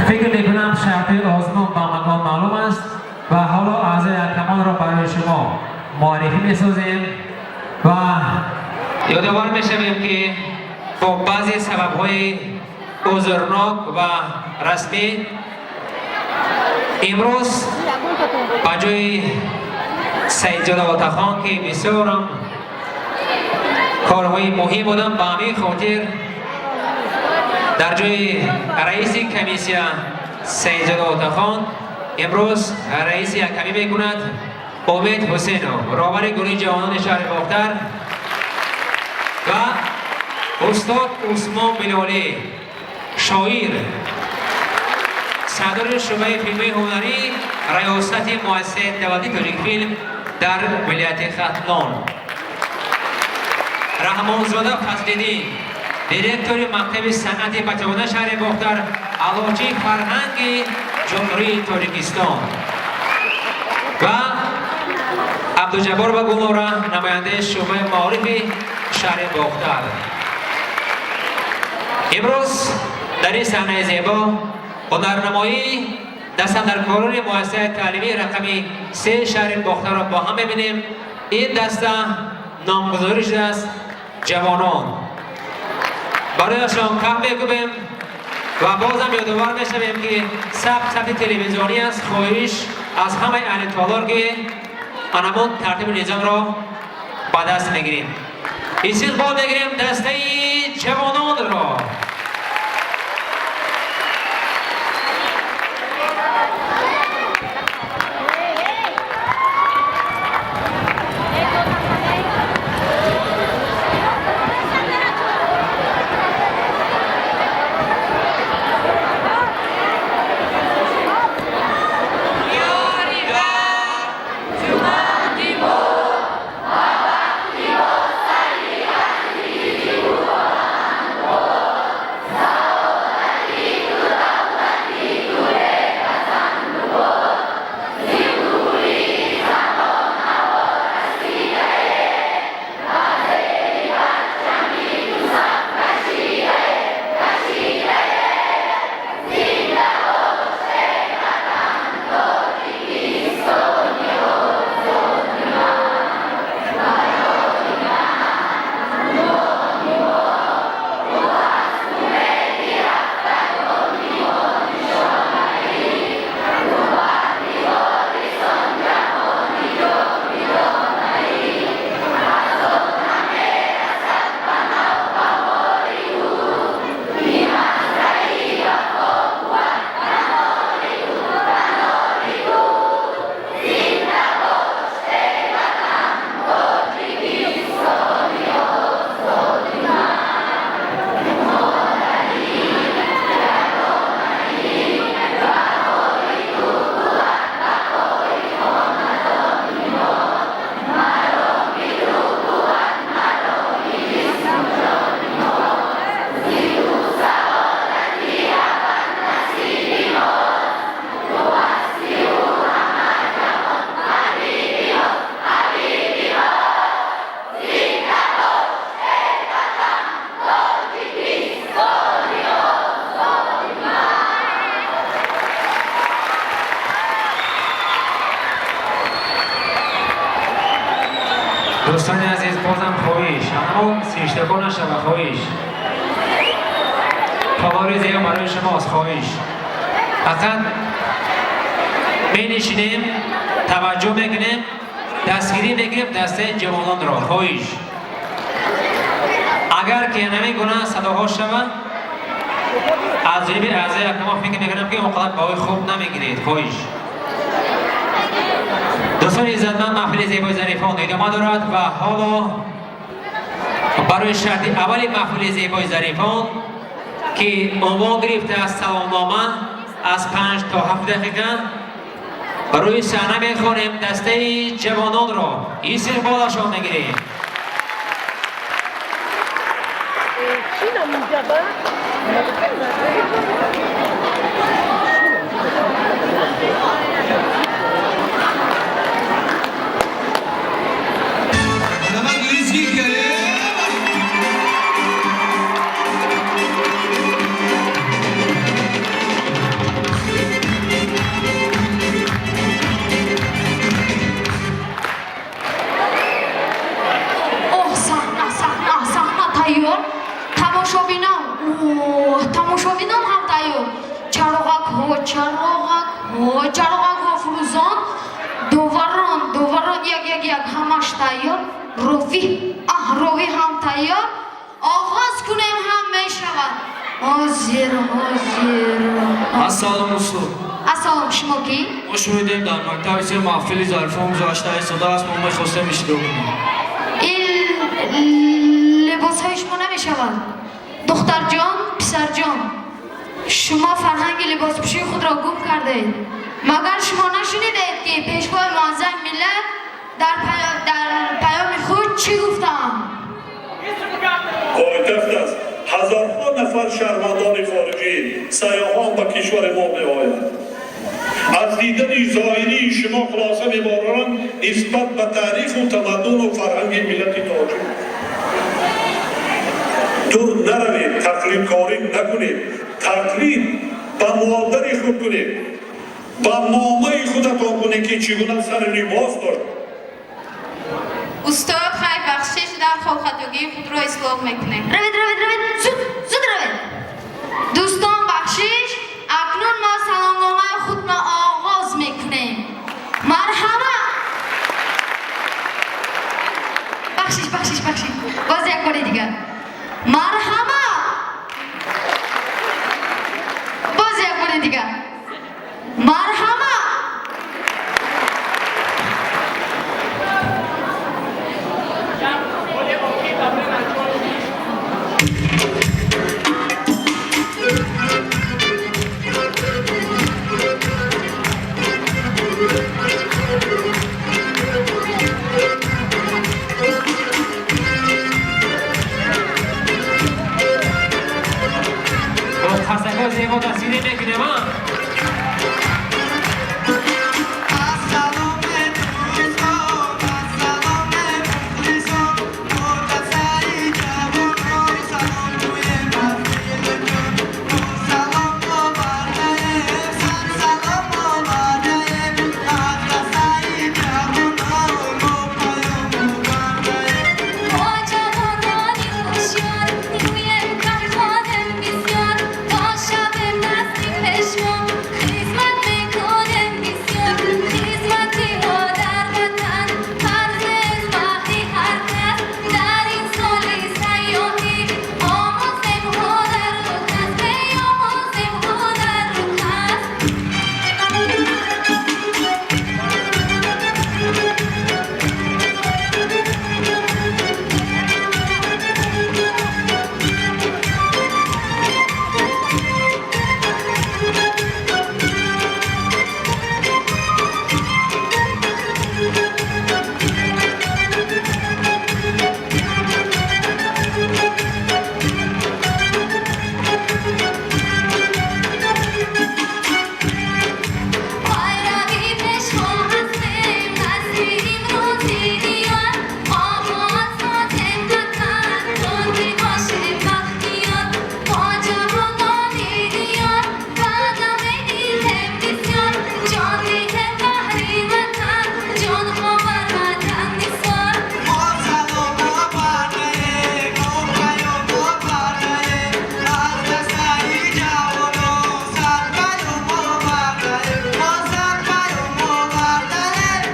Фикр мекунам, шарти озмун ба ҳамагон маълум аст ва ҳоло аъзои ҳакамонро барои шумо муаррифӣ месозем ва ёдовар мешавем, ки бо баъзе сабабҳои узрнок ва расмӣ имрӯз ба ҷои Саидзода Отахон, ки бисёрам корҳои муҳим буданд, ба ҳамин хотир дар ҷои раиси комиссия Саидзода Отахон имрӯз раиси ҳакамӣ мекунад Умед Ҳусейнов, роҳбари гурӯҳи ҷавонони шаҳри Бохтар, ва устод Усмон Билолӣ, шоир, сардори шӯъбаи филмҳои ҳунарӣ, раёсати муассисаи давлатии Тоҷикфилм дар вилояти Хатлон, Раҳмонзода Фазлиддин, директори мактаби санъати бачагона шаҳри Бохтар, аълочии фарҳанги Ҷумҳурии Тоҷикистон, ва Абдуҷабборова Гулнора, намояндаи шӯъбаи маорифи шаҳри Бохтар. Имрӯз дар ин саҳнаи зебо ҳунарнамоии дастандаркорони муассисаи таълимии рақами 3 шаҳри Бохтарро бо ҳам мебинем. Ин даста номгузорӣ шудааст «Ҷавонон». Барояшон каф мекӯбем ва бозам ёдовар мешавем, ки сабт сабти телевизионӣ аст. Хоҳиш аз ҳамаи аҳли толор, ки анамон тартибу низомро ба даст мегирем. Истиқбол мегирем дастаи ҷавононро. Дӯстони азиз, бозам хоҳиш, ҳамон сиштако нашава, хоҳиш. Толори зебо барои шумост, хоҳиш. Фақат менишинем, таваҷҷӯҳ мекунем, дастгирӣ мекунем дастаи ҷавононро, хоҳиш. Агар ки ҳамин гуна садоҳо шаванд аз ҷониби аъзои ҳакамон, фикр мекунам, ки он қадар баҳои хуб намегиред, хоҳиш. Дӯстони иззатманд, маҳфили зебои зарифон идома дорад ва ҳоло барои шарти аввали маҳфили зебои зарифон, ки унвон гирифтааст «Саломнома», аз 5 то 7 дақиқа рӯи саҳна мехонем дастаи ҷавононро. Истиқболашон мегирем. Чӣ намуҷаба? Тамошобинон, тамошобинон ҳам тайёр. Чароғакҳо, чароғакҳо, чароғакҳо фурӯзон, доварон, доварон як, як, як, ҳамаш тайёр. Ровӣ, аҳ, ровӣ ҳам тайёр. Оғоз кунем ҳам мешавад. Ҳозир, ҳозир. Ассалом, устод. Ассалом, шумо кӣ? Мо шунидем, дар мактаби се маҳфили зарифон гузашта истодааст, мо мехостем иштирок кунем. Ин либосҳои шумо намешавад. Духтарҷон, писарҷон, шумо фарҳанги либоспӯшии худро гум кардаед. Магар шумо нашунидаед, ки пешвои муаззами миллат дар паёми худ чӣ гуфтаанд? Пойтахт аст. Ҳазорҳо нафар шаҳрвандони хориҷӣ, сайёҳон ба кишвари мо меоянд. Аз дидани зоҳирии шумо хулоса мебароранд нисбат ба таъриху тамаддуну фарҳанги миллати тоҷик. Дур наравед, тақлидкорӣ накунед, тақлид ба модари худ кунед, ба момаи худатон кунед, ки чӣ гуна сари либос дошт. Устод, хайр, бахшиш, дар хоб хатогии худро ислоҳ мекунем. Равед, равед, равед, зуд, зуд равед. Дӯстон, бахшиш, акнун мо саломномаи худро оғоз мекунем. Марҳамат. Бахшиш, бахшиш, бахшиш. Боз як бори дигар. Марҳамат. Боз як бори дигар. Марҳамат. Бо қарсакҳои зебо дастгирӣ мекунем, а? Ассалом, дӯстон, ассалом, мухлисон, мо дастаи ҷавонон салом гӯем маҳфилҷон. Мо салом овардаем, сар салом овардаем, аз дастаи ҷавонон мо паём овардаем. Мо ҷавонони ҳушёр гӯем кархонем бисёр, то шавем назди пешво хизмат мекунем бисёр. Хизмати мо дар ватан фарзест баҳри ҳар кас. Дар ин соли сайёҳӣ омӯзем ҳунару касб, омӯзем ҳунару касб. Пайрави пешво ҳастем, насли имрӯзи диёр, обод созем ватан, то ки бошем бахтиёр. Мо ҷавонони диёр ваъда медиҳем бисёр, ҷон диҳем баҳри ватан, ҷонҳо бар ватан нисор. Мо салом овардаем, мо паём овардаем, аз дастаи ҷавонон сар паём овардаем, мо сар паём овардаем.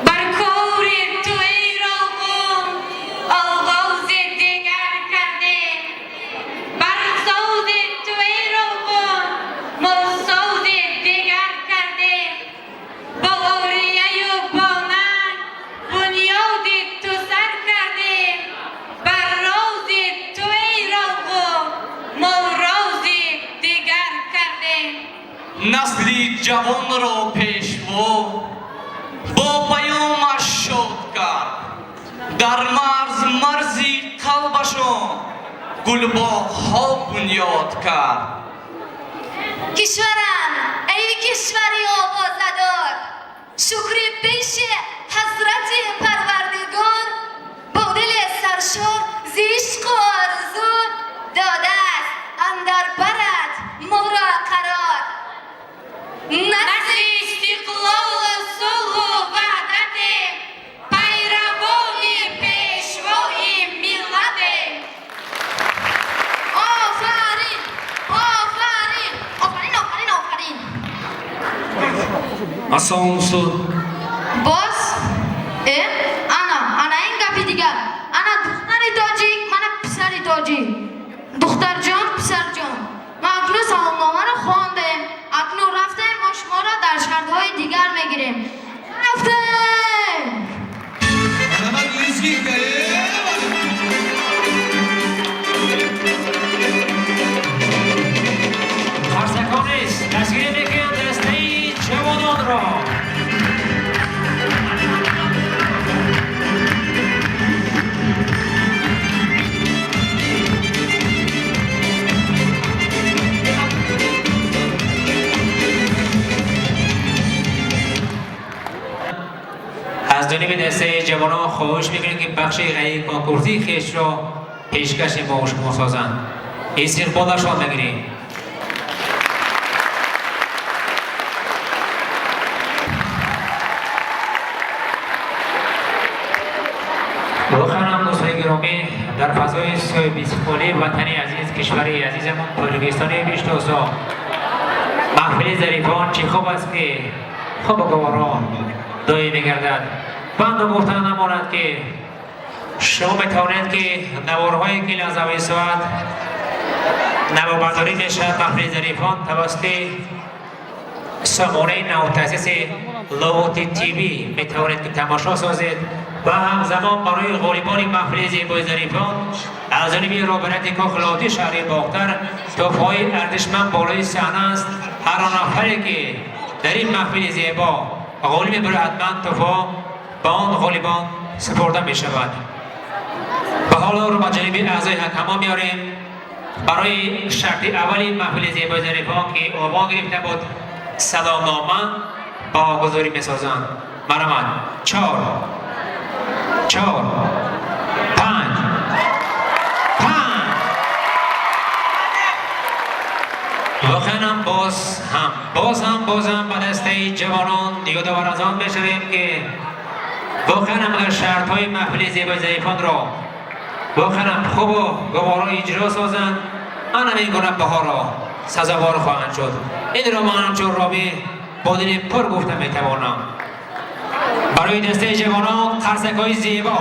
Бар кори ту, эй Роғун, оғози дигар кардем. Бар сози ту, эй Роғун, мо сози дигар кардем. Бо орияю бо нанг бунёди ту сар кардем. Бар рози ту, эй Роғун, мо рози дигар кардем. Насли ҷавонро пешво бо паёмаш шод кард, дар марз марзи қалбашон гулбоғҳо бунёд кард. Кишварам, эй кишвари овозадор, шукри пеши ҳазрати Парвардигор, бо дили саршор зи ишқу орзу додааст андар барат. Ассалом, устод. Боз ана ана ин гапи дигар. Ана духтари тоҷик, мана писари тоҷик. Духтарҷон, писарҷон, ма акнун саломномаро хондем. Акнун рафтем, мо шуморо дар шартҳои дигар мегирем. Рафтем! Қарсакон нест, дастгирӣ мекунанд дастаи ҷавононро. Аз ҷониби дастаи ҷавонон хоҳиш мекунем, ки бахши ғайриконкурсии хешро пешкаши мо шумо созанд. Истиқболашон мегирем. Воқеан ҳам, дӯстони гиромӣ, дар фазои соҳибистиқлолии ватани азиз, кишвари азизамон Тоҷикистони биштосо, маҳфили зарифон чӣ хуб аст, ки хубу гуворо доим мегардад. Банду гуфта намонад, ки шумо метавонед, ки наворҳое ки лаҳзаҳои соат наворбардорӣ мешавад маҳфили зарифон, тавассути сомонаи навтаъсиси Лоҳути ТВ метавонед, ки тамошо созед. Ва ҳамзамон барои ғолибони маҳфили зебои зарифон аз ҷониби роҳбарияти кохи Лоҳутӣ шаҳри Бохтар тӯҳфаҳои арзишманд болои саҳна аст. Ҳар он нафаре ки дар ин маҳфили зебо ғолиб мебарад, ҳатман тӯҳфаҳо ба он ғолибон супурда мешавад. Ба ҳоло рӯ ба ҷониби аъзои ҳакамон меорем барои шарти аввали маҳфили зебои зарифон, ки унвон гирифта буд «Саломнома», баҳогузорӣ месозанд. Марҳамат. Чор, чор, панҷ, панҷ. Воқеан ҳам, боз ҳам, боз ҳам, боз ҳам ба дастаи ҷавонон ёдовар аз он мешавем, ки воқеан ҳам агар шартҳои маҳфили зебои зарифонро воқеан ҳам хубу гуворо иҷро созанд, ана ин гуна баҳоро сазовор хоҳанд шуд. Инро ман ҳамчун ровӣ бо дили пур гуфта метавонам. Барои дастаи ҷавонон қарсакҳои зебо.